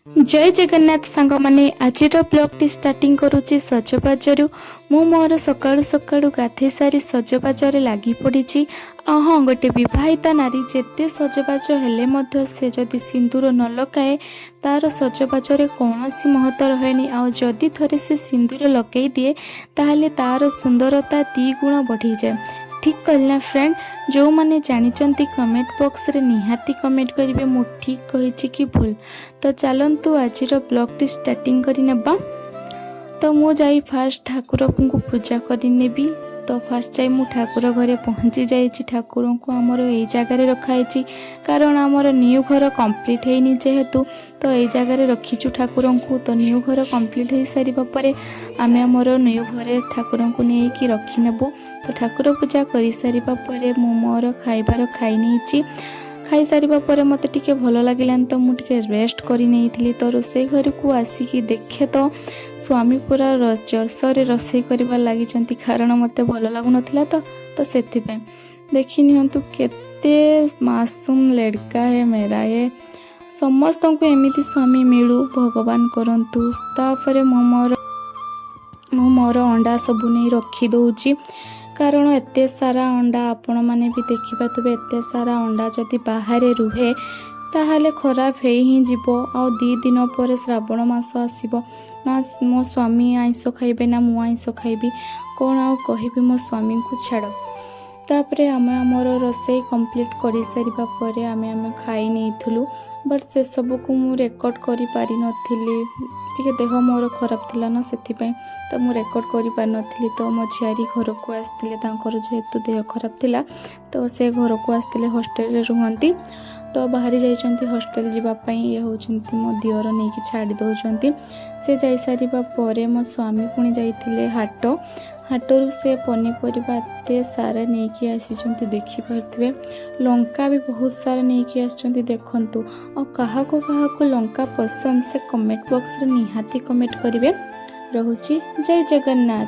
ଜୟ ଜଗନ୍ନାଥ ସାଙ୍ଗମାନେ, ଆଜିର ବ୍ଲଗ୍ଟି ଷ୍ଟାର୍ଟିଂ କରୁଛି ସଜବାଜରୁ। ମୁଁ ମୋର ସକାଳୁ ସକାଳୁ ଗାଧେଇ ସାରି ସଜବାଜରେ ଲାଗି ପଡ଼ିଛି। ଆଉ ହଁ, ଗୋଟେ ବିବାହିତା ନାରୀ ଯେତେ ସଜବାଜ ହେଲେ ମଧ୍ୟ ସେ ଯଦି ସିନ୍ଦୁର ନ ଲଗାଏ, ତାର ସଜବାଜରେ କୌଣସି ମହତ୍ଵ ରହେନି। ଆଉ ଯଦି ଥରେ ସେ ସିନ୍ଦୁର ଲଗାଇ ଦିଏ, ତାହେଲେ ତାର ସୁନ୍ଦରତା ଦ୍ୱିଗୁଣ ବଢ଼ିଯାଏ। ଠିକ୍ କହିଲି ନା ଫ୍ରେଣ୍ଡ? ଯେଉଁମାନେ ଜାଣିଛନ୍ତି, କମେଣ୍ଟ ବକ୍ସରେ ନିହାତି କମେଣ୍ଟ କରିବେ, ମୁଁ ଠିକ୍ କହିଛି କି ଭୁଲ। ତ ଚାଲନ୍ତୁ, ଆଜିର ବ୍ଲଗ୍ଟି ଷ୍ଟାର୍ଟିଂ କରିନେବା। ତ ମୁଁ ଯାଇ ଫାଷ୍ଟ ଠାକୁରଙ୍କୁ ପୂଜା କରିନେବି। ତ ଫାଷ୍ଟ ଯାଇ ମୁଁ ଠାକୁର ଘରେ ପହଞ୍ଚି ଯାଇଛି। ଠାକୁରଙ୍କୁ ଆମର ଏଇ ଜାଗାରେ ରଖାହେଇଛି, କାରଣ ଆମର ନ୍ୟୁ ଘର କମ୍ପ୍ଲିଟ୍ ହେଇନି ଯେହେତୁ, ତ ଏଇ ଜାଗାରେ ରଖିଛୁ ଠାକୁରଙ୍କୁ। ତ ନ୍ୟୁ ଘର କମ୍ପ୍ଲିଟ୍ ହେଇସାରିବା ପରେ ଆମେ ଆମର ନ୍ୟୁ ଘରେ ଠାକୁରଙ୍କୁ ନେଇକି ରଖିନେବୁ। ତ ଠାକୁର ପୂଜା କରିସାରିବା ପରେ ମୁଁ ମୋର ଖାଇବାର ଖାଇ ନେଇଛି। ଖାଇସାରିବା ପରେ ମୋତେ ଟିକେ ଭଲ ଲାଗିଲାନି, ତ ମୁଁ ଟିକେ ରେଷ୍ଟ କରି ନେଇଥିଲି। ତ ରୋଷେଇ ଘରକୁ ଆସିକି ଦେଖେ ତ ସ୍ୱାମୀ ପୁରା ଜୋରସୋରରେ ରୋଷେଇ କରିବା ଲାଗିଛନ୍ତି, କାରଣ ମୋତେ ଭଲ ଲାଗୁନଥିଲା ତ ସେଥିପାଇଁ। ଦେଖି ନିଅନ୍ତୁ, କେତେ मासूम लड़का है मेरा ये। ସମସ୍ତଙ୍କୁ ଏମିତି ସ୍ୱାମୀ ମିଳୁ, ଭଗବାନ କରନ୍ତୁ। ତାପରେ ମୁଁ ମୋର ଅଣ୍ଡା ସବୁ ନେଇ ରଖିଦେଉଛି, କାରଣ ଏତେ ସାରା ଅଣ୍ଡା, ଆପଣମାନେ ବି ଦେଖିପାରୁଥିବେ, ଏତେ ସାରା ଅଣ୍ଡା ଯଦି ବାହାରେ ରୁହେ ତାହେଲେ ଖରାପ ହେଇ ହିଁ ଯିବ। ଆଉ 2 ଦିନ ପରେ ଶ୍ରାବଣ ମାସ ଆସିବ ନା, ମୋ ସ୍ୱାମୀ ଆଇଁଷ ଖାଇବେ ନା ମୁଁ ଆଇଁଷ ଖାଇବି, କ'ଣ ଆଉ କହିବି ମୋ ସ୍ୱାମୀଙ୍କୁ, ଛାଡ଼। ତାପରେ ଆମେ ଆମର ରୋଷେଇ କମ୍ପ୍ଲିଟ୍ କରିସାରିବା ପରେ ଆମେ ଖାଇ ନେଇଥିଲୁ। ବଟ୍ ସେସବୁକୁ ମୁଁ ରେକର୍ଡ଼ କରିପାରିନଥିଲି। ଟିକେ ଦେହ ମୋର ଖରାପ ଥିଲା ନା, ସେଥିପାଇଁ ତ ମୁଁ ରେକର୍ଡ଼ କରିପାରିନଥିଲି। ତ ମୋ ଝିଆରୀ ଘରକୁ ଆସିଥିଲେ। ତାଙ୍କର ଯେହେତୁ ଦେହ ଖରାପ ଥିଲା, ତ ସେ ଘରକୁ ଆସିଥିଲେ। ହଷ୍ଟେଲରେ ରୁହନ୍ତି, ତ ବାହାରି ଯାଇଛନ୍ତି ହଷ୍ଟେଲ ଯିବା ପାଇଁ। ଇଏ ହେଉଛନ୍ତି ମୋ ଦିଅର, ନେଇକି ଛାଡ଼ି ଦେଉଛନ୍ତି। ସେ ଯାଇସାରିବା ପରେ ମୋ ସ୍ୱାମୀ ପୁଣି ଯାଇଥିଲେ ହାଟ। ହାଟରୁ ସେ ପନିପରିବା ଏତେ ସାରା ନେଇକି ଆସିଛନ୍ତି, ଦେଖିପାରୁଥିବେ। ଲଙ୍କା ବି ବହୁତ ସାରା ନେଇକି ଆସିଛନ୍ତି, ଦେଖନ୍ତୁ। ଆଉ କାହାକୁ କାହାକୁ ଲଙ୍କା ପସନ୍ଦ, ସେ କମେଣ୍ଟ ବକ୍ସରେ ନିହାତି କମେଣ୍ଟ କରିବେ। ରହୁଛି, ଜୟ ଜଗନ୍ନାଥ।